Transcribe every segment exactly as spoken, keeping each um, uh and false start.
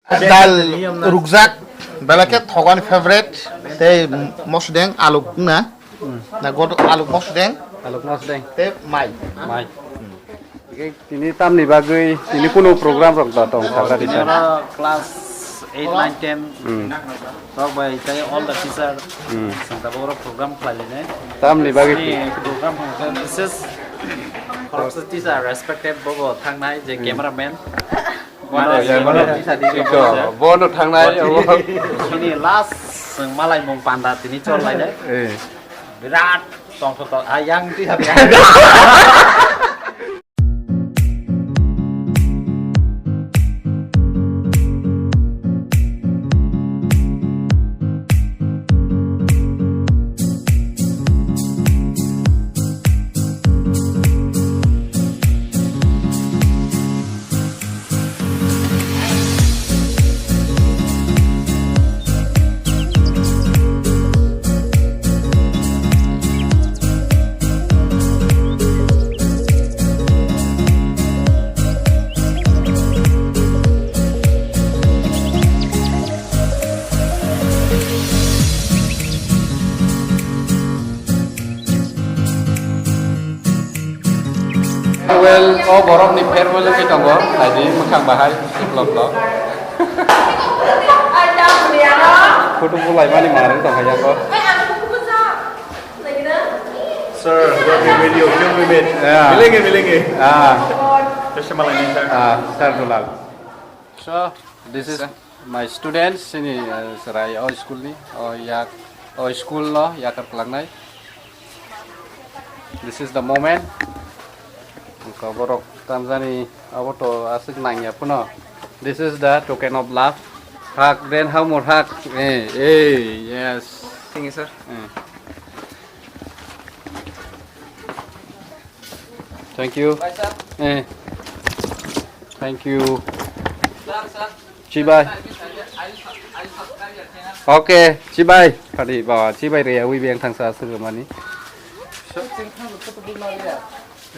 Dal rukjak, belai khe thokani favorite, tei mosdeng, aluk wngna. Na godo aluk mosdeng. Aluk mosdeng. Tei mai. Mai. Tini tamni bagwi, tini kunu program rok da tong sagra disa. Class eight, nine, ten. Hmm. Rok bai tei all the teacher. Hmm. Sangta boro program khlai lene. Tamni bagwi. Program hwnkhe bises khoroksa teacher respected bobo thangnai je cameraman. Bono, ya, bono. Iko, bono thangnai, abo. Bini last, chwng malai mung panda tini chol lainai. Eh. Birat tongthok tong, ah, yang twi sabi. Farewell, o borokni farewell wngwi tongo, naidi mwkhang bahai, vlog vlog. Photo bulaimani manwi tongkha yago. Sir, what we will you, you will meet. Yeah. Milenge, milenge. Ah. Terima kasih, sir. Ah, sir Dulal. So, this is my students, sini, uh, serai o school ni, o yak, o school no yakar klangnai. This is the moment. Wngkha borok tamjani abo to aswk nangya phano. This is the token of love. Hug, then how more hug? Eh, eh, yes. Thank you, sir. Eh. Thank you. Eh. Thank you. Chibai. Okay, chibai. Phadi ba, chibai re, wi beng thangsa aswk mani.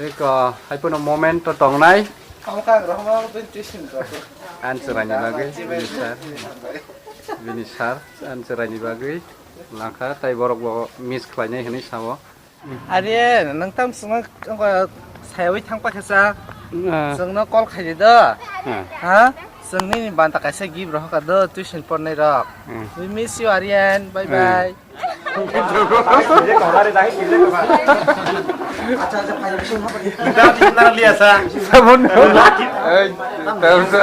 Eko, hai pono moment to tongnai. Ang chwraini bagwi, bini sir. Bini sir, ang chwraini bagwi. Langkha, tai borok bo miss khlainai hinwi sao. Are, nwng tam swngno sayawi thang pakha sa. Ah. Swngno call khaidi do. Ah. Ha? Swng nini banta kaisa gift rohor ka do, tuition pornai rok. Hmm. We miss you, Aryan. Bye bye. Acha, acha, phai, phai, phai. Sabun. Ei, tam sa.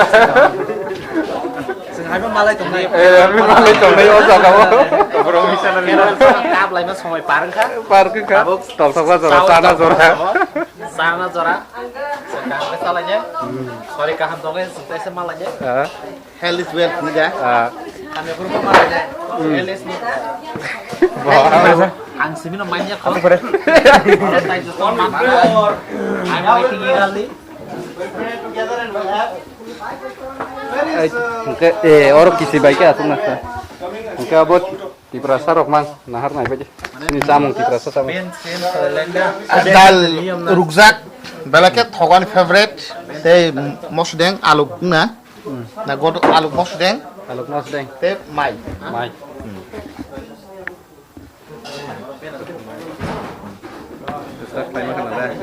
Chwng haibo malai tongnai. Eh, haibo malai tongnai, o jaga o. Borok misa na lima. Kap laima somoi par wngkha. Par wngkha. Tabuk tolsokma jora, chana jora. Chana jora. Chwng kaham khe chalainai. Sorry, kaham tongnai, chwng taisa malainai. Ah. Health is wealth, ni da? Ah. Kami kurma malainai. Health is wealth. Ang simi no manya kho. Ang waiting eagerly. Ai, hwnkhe, eh, oro kisi bai khe aswk nasa. Hwnkhe abo Tiprasa rok man nahar nai bai di. Sini chamung Tiprasa chamung. Dal rukjak, belai khe thokani favorite, tei mosdeng, aluk wngna. Na godo aluk mosdeng. Aluk mosdeng. Tei mai. Mai. Start khlaima khna de.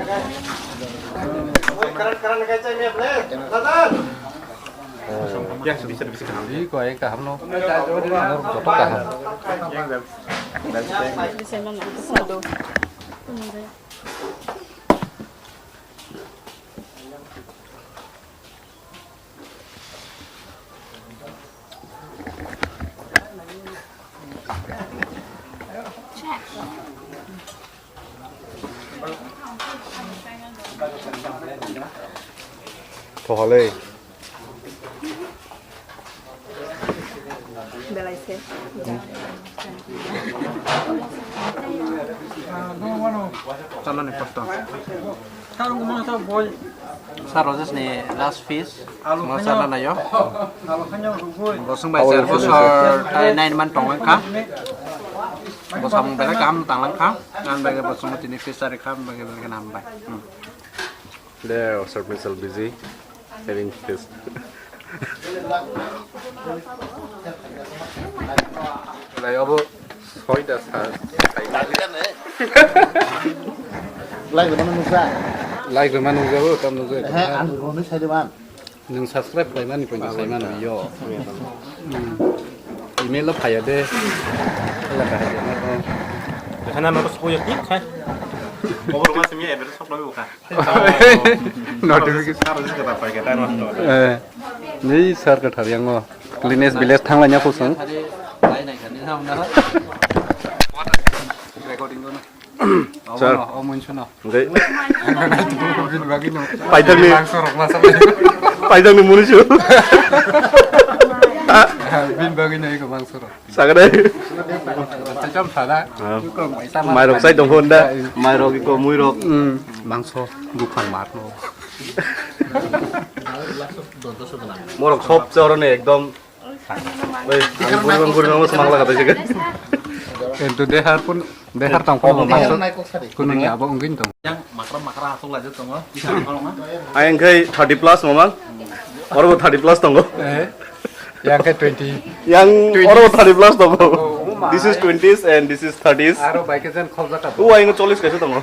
Di ko ek kaham no. Joto kaham. Thohalei. Belai se. Chalani kosto. Sir Rajesh ni last feast. Mo chalanayo. Bosong bai char bosor tai nine man tong wngkha. Bosong belai kaham tang langkha. Ang bai bosong tini feast ari kha, bai bai hambai. Hmm. There, Sir Mitchell busy having feast. Lai obo soita sa. Like rwma nukjak. Like rwma nukjago, tam nukjak. He, ang rwmani sai rwman. Nwng subscribe khlaimani poito sai mano yo. Hmm. Email o phaiya de. Ela kahai de. Ekhane ano sokoi tik khai. Obo rwma simi address sok lobi bokha. Notification. Aro jis kata pai kata nosto. Eh, ni sir kathar yango. Cleanest village thanglaina kusung. Recording no. Sir. Omo, omo insuno. Enggak. Bin bagino. Paidagni. Mangso rok masa. Paidagni munusu. Bin bagino iko mangso rok. Sagade. Tacham sada. Ah. Mairok sai tong honda. Mairok iko muirok. Hmm. Mangso bukan marno. Morok sob chorone ekdom. Oi, ang guri bang guri bang semang laga tadi kan. Entu dehar pun dehar tong pun mangso. Kunung ya abo ungin tong. Yang makra makra asok lagi tong. Ayang kai thirty plus mamang. Oro thirty plus tongo. Eh. Yang kai twenty. Yang oro thirty plus tongo. This is twenties and this is thirties. Aro bike jan khol jaka. U ayang chollis kaisa tongo.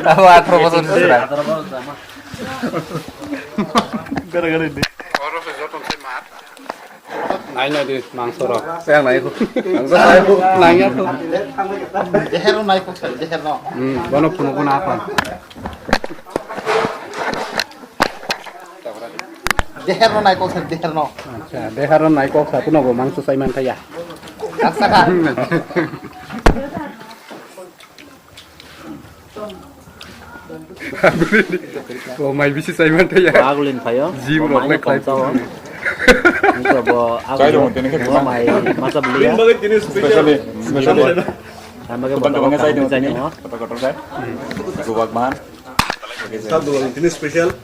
Abo atro bosor sira. Gara gara ini. Oro se joto se mar. Nai nai di mangso rok. Yang nai ko. Mangso nai ko. Nai ya ko. Deher no nai ko sir, deher no. Hmm, bono phunu ko na kon. Deher no nai ko sir, deher no. Acha, deher no nai ko sa kuno go mangso sai man kaya. Aksa ka. O mai bisi sai man thaya. Agulin phayo. Jim rok le khlai. Niko bo agulin. Bo mai masa beliya. Specially, specially. Tama ke botol botol sai dong sai ni. Kotor kotor sai. Gubak man. Sab dua ini special.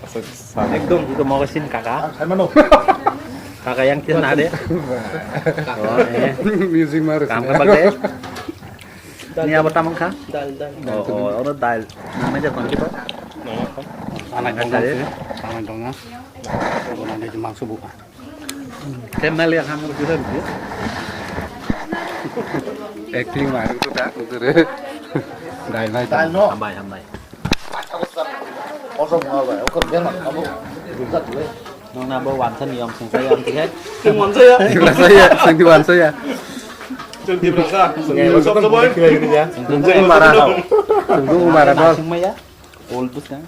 Ekdom. Itu mau kesin kaka. Kaka yang kena deh. Oh, eh. Music marus. Kam apa deh? Ni abo tamang kha? Dal, dal. Oh, oh, oro dal. Nang meja tong kiba? Ana tong na. Ana tong na. Abo nang meja mangso buka. Tem na liya kham ko jura ni. Acting maru ko ta ko re. Dal nai. Dal no. Hambai, hambai. Oso mo ba. Oko ben ma abo. Nong na bo wansa niyom sengsa yom tihe. Seng wansa ya. Tibrasa ya, seng Tibrasa ya. Seng Tibrasa. Seng Tibrasa. Seng Umara. Seng Umara dol. Seng maya. Ol bus kan.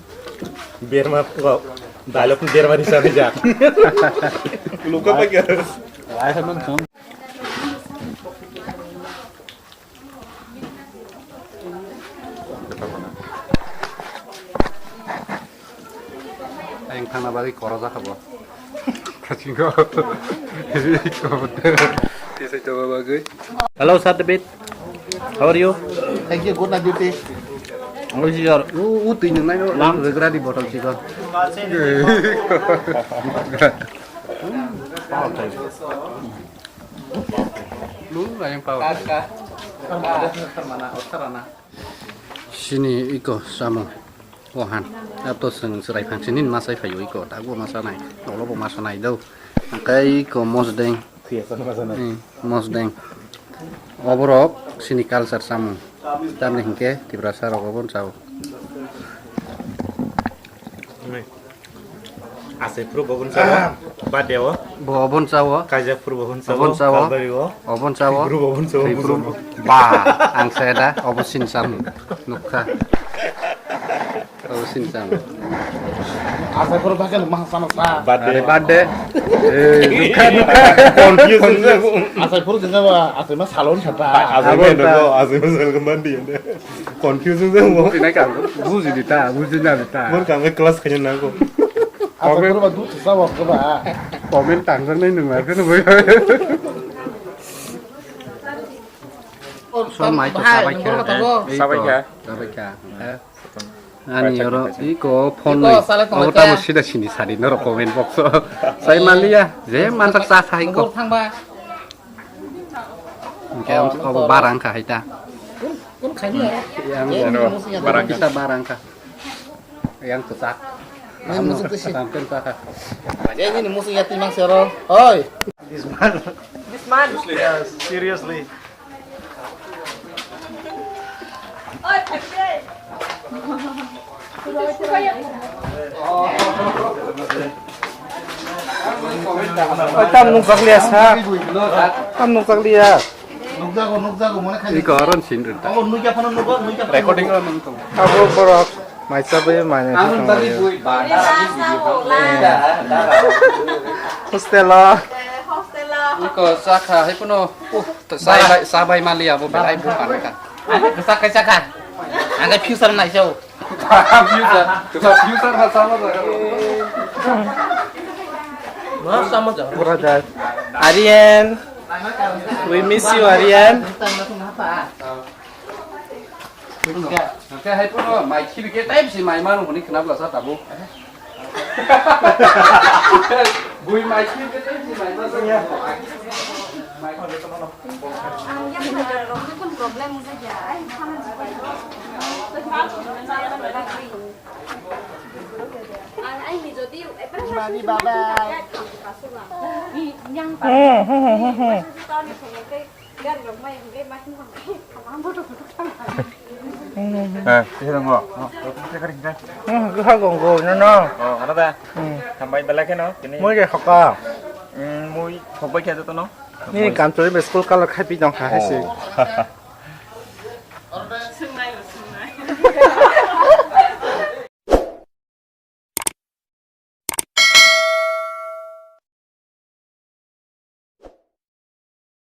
Berma ko. Dalok berma di sana ja. Luka pa kya? Wai sa man song. Ayang thangna bagwi koro jakha bo. Kasingo. Tisai tongma bagwi. Hello, Sir David. How are you? Thank you. Good night duty. How is your u u twi nung nai no Lam. Regradi botol chikon. Power time. Lu ayang power. Kaka. Kaka. Mana otarana. Sini iko samung. O han. Ato seng serai phang sini masa phayo iko. Dago masa nai. Nolo bo masa nai do. Angkai iko mosdeng. Mosdeng. Oborok sini culture samung. Tamni hingke Tiprasa rok obon chao. Asai phuru bo hwn sao, bade o. Bo obon sao. Kaijak phuru bo hwn sao, obon sao. Kalbari o. Obon sao. Phuru bo hwn sao, phuru. Ba, ang saya da, obo sin sam. Nukha. Obo sin sam. Asai phuru bakal mah sama sa. Bade. Are bade. Eh, nukha, nukha. Confuse. Asai phuru jengga ba, asai ma salon sata. Asai ma salon mandi. Confusing se mo. Buji nai ka, buji na ta. Mon ka me class kanya na ko. Apa kurba du sa wa kurba. Comment tang sang nai nung ma kanu boy. So mai to sabai kha. Sabai kha. Sabai kha. Ani oro iko phone nai. Abo tamo sida sini sari noro comment box. Sai maliya, je mansak sa sai ko. Hingke ang abo barang kha hai ta. Kun, kun khaini aro? Yang barang kha. Kita barang kha. Yang kwchak. Nini muchung kwchak. Tamten kwchak. Nini muchung ya timang sero. Oi. This man. This man. Yeah, seriously. Tam nukjak liya sa. Tam nukjak liya. Nukjago, nukjago, mone khai. Iko aron sin rinta. Oh, nukya phano nukgo, nukya phano. Recording nukgo. Ro nung tong. Abo borok maisa bai mane. Ang tong tadi ya. Bui bada. Hostel o. Hostel o. Iko sakha hai kuno. Sabai, sabai mali abo belai bu panaka. Ang kisa kisa ka. Ang future nai sao. Future, future ha sama jaga. Pura jai. Aryan, we miss you, Aryan. Hwnkhe hai phano mai khibi khe tei bisi mai mano hwnwi khna bwlasa tabuk. Bui mai khibi khe tei bisi mai mano. Ang yang hajar rok ni kun problem wngkha ya, ai, khamani. Ang, ai, ni jodi, eh, Mari baba. Yang Hmm, hmm, hmm, hmm, hmm. Gari rok mai hingke ma hing hong ke, ang bodo bodo thang. Hmm, hmm, hmm. Eh, kisa dong, oh. Oh, kisa kari hingke. Hmm, kisa gong go, no, no. Oh, ano da? Hmm. Hambai belai khe no, tini. Mui ke hoka. Hmm, mui hokbai khe joto no. Ni kamchori be school color khai pi dong kha, hai si. Oh.